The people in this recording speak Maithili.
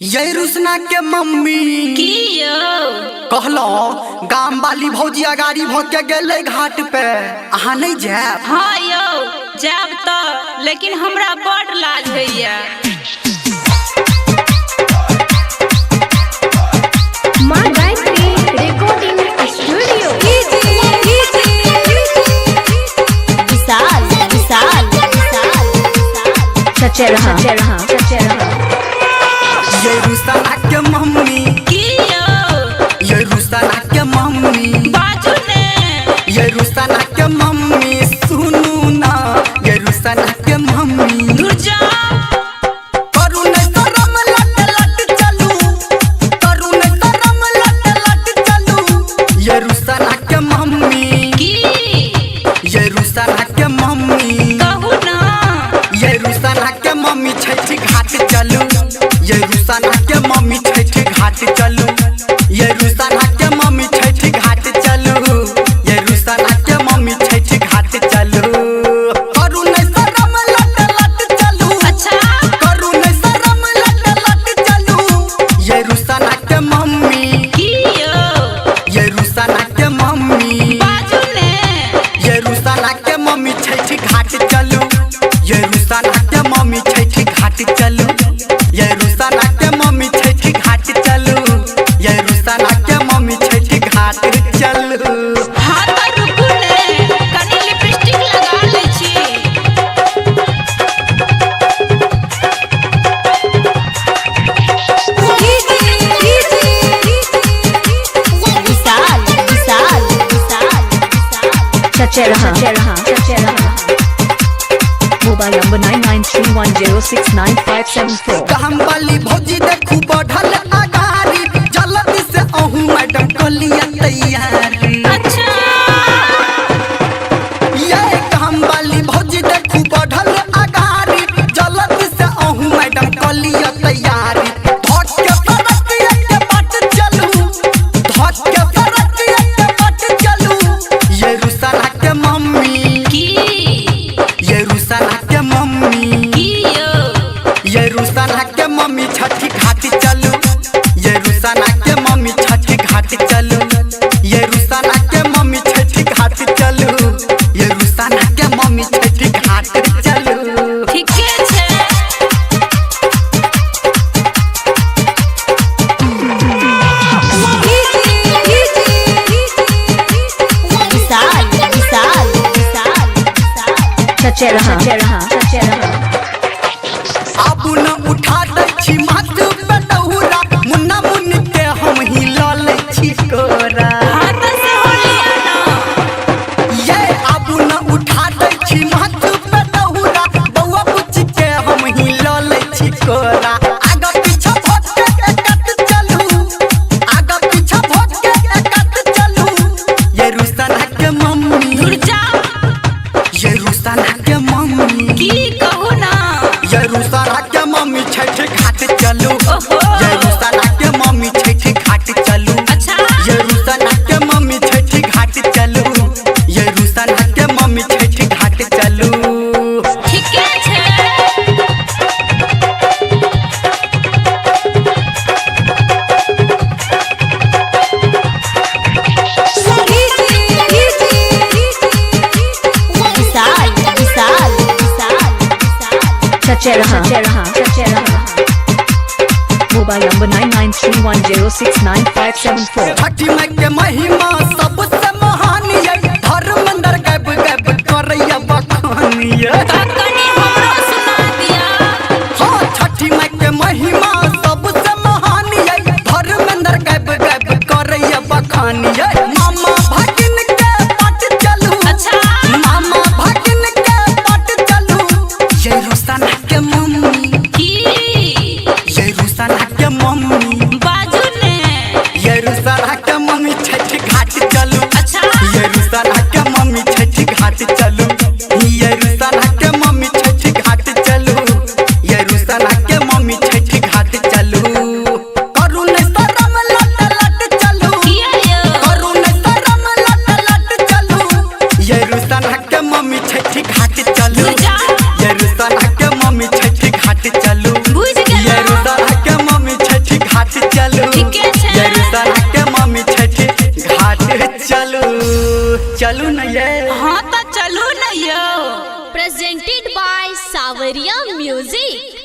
ये रुसना के मम्मी की यौ कहलो गाम वाली भौजी अगाड़ी भ के गेलै घाट पे, अहाँ नहीं जायब? हाँ यौ जायब तऽ, लेकिन हमरा बड लाज होइया। माँ गायत्री रिकॉर्डिंग स्टूडियो। विशाल विशाल विशाल चचेरहा चचेरहा चचेरहा। ये रुसना के मम्मी की यौ ये रुसना के मम्मी बाजू ने ये रुसना के मम्मी सुनू ना, ये रुसना के मम्मी दूर जाओ। करू नहीं शरम लट लट चलू, करू नहीं शरम लट लट चलू, ये रुसना के मम्मी की ये रुसना के मम्मी कहू ना ये रुसना के मम्मी छठ घाट चलू, ये रुसना के मम्मी छठ घाट चलू, ये रुसना के मम्मी छठ घाट चलू, ये रुसना के मम्मी छठ घाट चलू। करू नहीं शरम लट लट चलू, अच्छा करू नहीं शरम लट लट चलू, ये रुसना के मम्मी की यौ ये रुसना के मम्मी बाजू ने ये रुसना के मम्मी छठ घाट चलू, ये रुसना के मम्मी छठ घाट चलू, ये रुसना के मम्मी छठ घाट चलू, ये रुसना के मम्मी छठ घाट चलू। हाँ तऽ रुकू ने, कनी लिपस्टिक लगा लै छी। विशाल विशाल विशाल चचेरहा चचेरहा चचेरहा। Mobile number 9931069574। गाम वाली भौजी देखू बढ़ल अगारी, जल्दी से अहू मैडम कलिया तैयारी। अच्छा ये गाम वाली भौजी देखू बढ़ल अगारी, जल्दी से अहू मैडम कलिया तैयारी। धक के फरक के बाट चलू, धक के फरक के बाट चलू, ये रुसना के मम्मी की ये रुसना के मम्मी की यौ ये रुसना के मम्मी छठ घाट चलू, ये रुसना के मम्मी छठ घाट चलू, ये रुसना के मम्मी छठ घाट चलू, ये रुसना के मम्मी छठ घाट चलू। ठीके छै। विशाल विशाल विशाल चचेरहा चचेरहा चचेरहा। आबू न उठा दै छी माथ पे दहुरा, मुन्ना मुन्नी के हम ही लऽ लै छी कोरा। हाँ तऽ से होलिया ना। ये आबू न उठा दै छी माथ पे दहुरा, बौआ बुच्ची के हम ही लऽ लै छी कोरा। आगा पीछा भऽ के एकत चलू, आगा पीछा भऽ के एकत चलू, ये रुसना के मम्मी दूर जाओ। ये रुसना के मम्मी की कहू ना ये रुसना के मम्मी छठ घाट चलू, ओहो। ये रुसना के मम्मी छठ घाट चलू, अच्छा ये रुसना के मम्मी छठ घाट चलू, ये रुसना के मम्मी छठ घाट चलू। ठीके छै। विशाल विशाल विशाल चचेरहा चचेरहा चचेरहा। Mobile number 9931069574। छठी माई के महिमा सबसे महान ये, धर्म अंदर गैब गैब करैया बखान ये। तऽ कनी हमरो सुना दिया। हाँ छठी माई के महिमा सबसे महान ये, धर्म अंदर गैब गैब करैया बखान ये। मामा भगिन के पट चलू, अच्छा मामा भगिन के पट चलू, ये रुसना के मम्मी की ये रुसना के मम्मी बाजू ने ये रुसना के मम्मी छठ घाट चलू, अच्छा ये रुसना के मम्मी छठ घाट चलू, ये रुसना के मम्मी छठ घाट चलू, ये रुसना के मम्मी छठ घाट चलू। करू नहीं शरम लट लट चलू, किया यौ करू नहीं शरम लट लट चलू, ये रुसना के मम्मी छठ घाट चलू, दूर जा। ये रुसना के मम्मी छठ घाट चलू, बुझि ये गेलहुँ। रुसना के मम्मी छठ चलू न ये। हाँ तो चलू न यो। Presented by Sawaria Music.